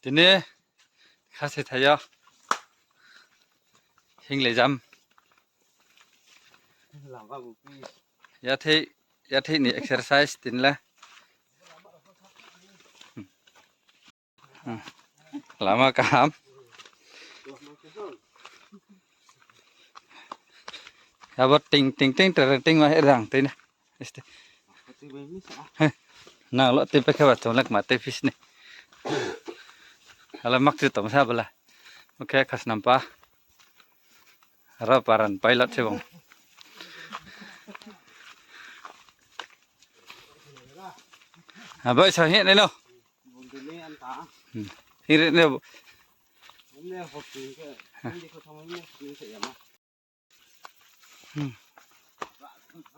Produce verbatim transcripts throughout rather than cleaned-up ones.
Tini khasi thaio hinglai jam. Yathai, yathai ni exercise tinla. Hmm. Lama kaham. Abo ting, ting, ting, tereng, ting, wah, erang, ting. Este. Heh. Nang lo, tipe khe ba, chonglek ma, te fis ni. Ala mak tu tom sa bala. Oke, khas nampa. Aro paran pilot se bong. Abai sa he ne no. Hmm. Hire ne bo. Hmm.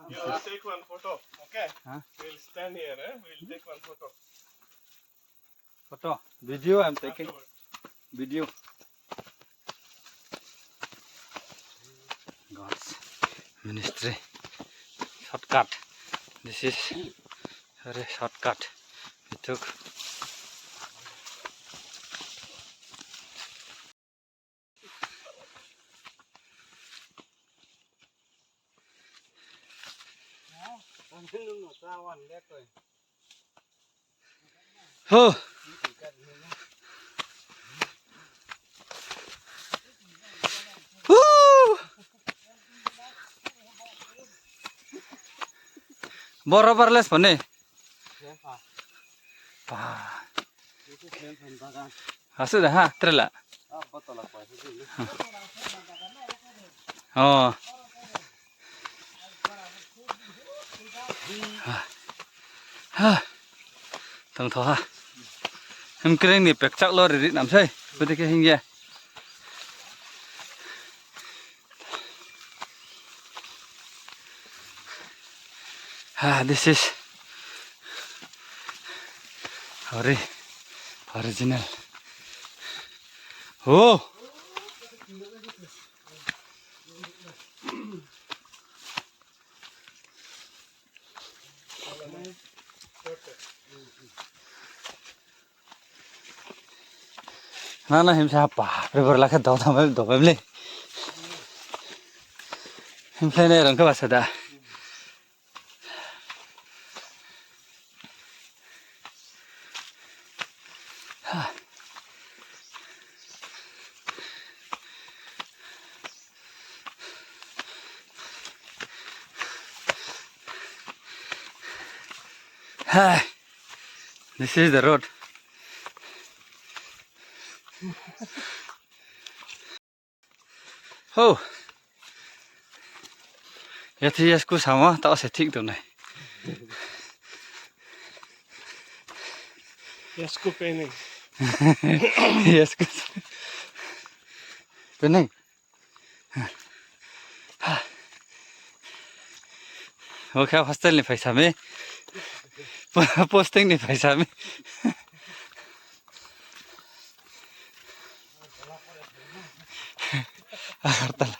You will take one photo, okay? Huh? We'll stand here, eh? We'll take one photo. Photo, video I'm taking. Afterwards. Video. God's ministry. Shortcut. This is very shortcut. We took. Huh. Woo! Boro barles pone. Pa. Asu da ha, trela. Oh. Ha. Tong tho ha. Hem kreng ni pekchak lo ri ri nam sai. Budi ke hingye. Ah, this is ori-, original. Oh! Nana himsa pa, pre bor lakhe dok dam dok bemle. Himsa ne rang ka basa da. Hi, this is the road. Ho. Yathi yasku sama ta se thik to nai. Yasku pening. Yasku. Pening. Oke, hostel ni paisa me. Posting ni paisa me. Agartala.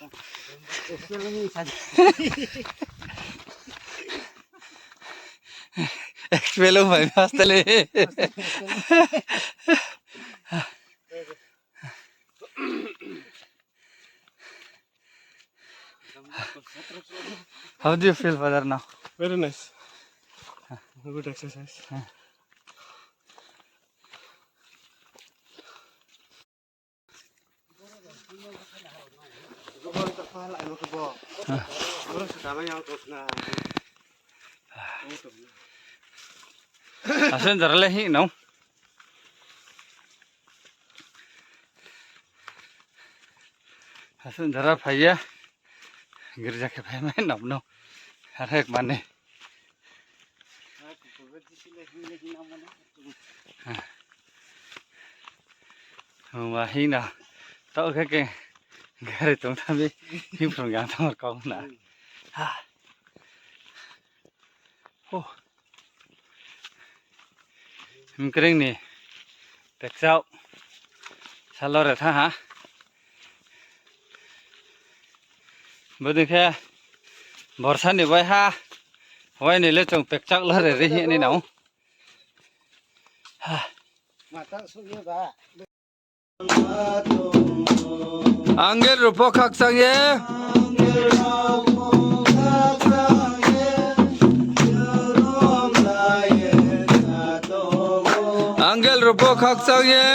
Expel bai hostel ni. How do you feel, brother, now? Very nice. Good exercise. Asen darale hi no. Hasun dara phaiya. Girja khe phai mai nokno. Harek mane. Wa hino. To khe ke gari tong thami. Hi phung yang tong kong na. Ha. Oh. Himkreng ni pekchao salo re tha ha. Bwding khe borsa ni bai ha Waini le chwng pekchak lare ri hini nao. Angel rupo khakchang ye. Angel rupo khakchang ye.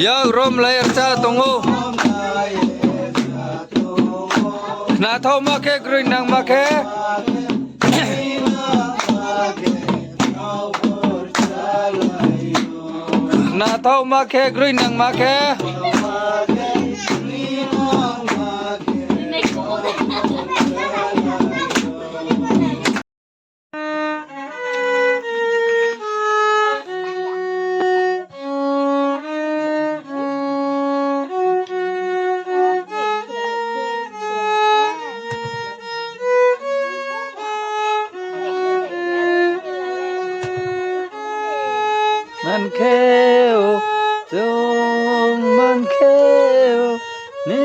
Yak rom layar cha tongo. Khnathok ma khe groi nang ma khe. Khnathok ma khe groi nang ma khe. Mankhe o, chwng mankhe o, ni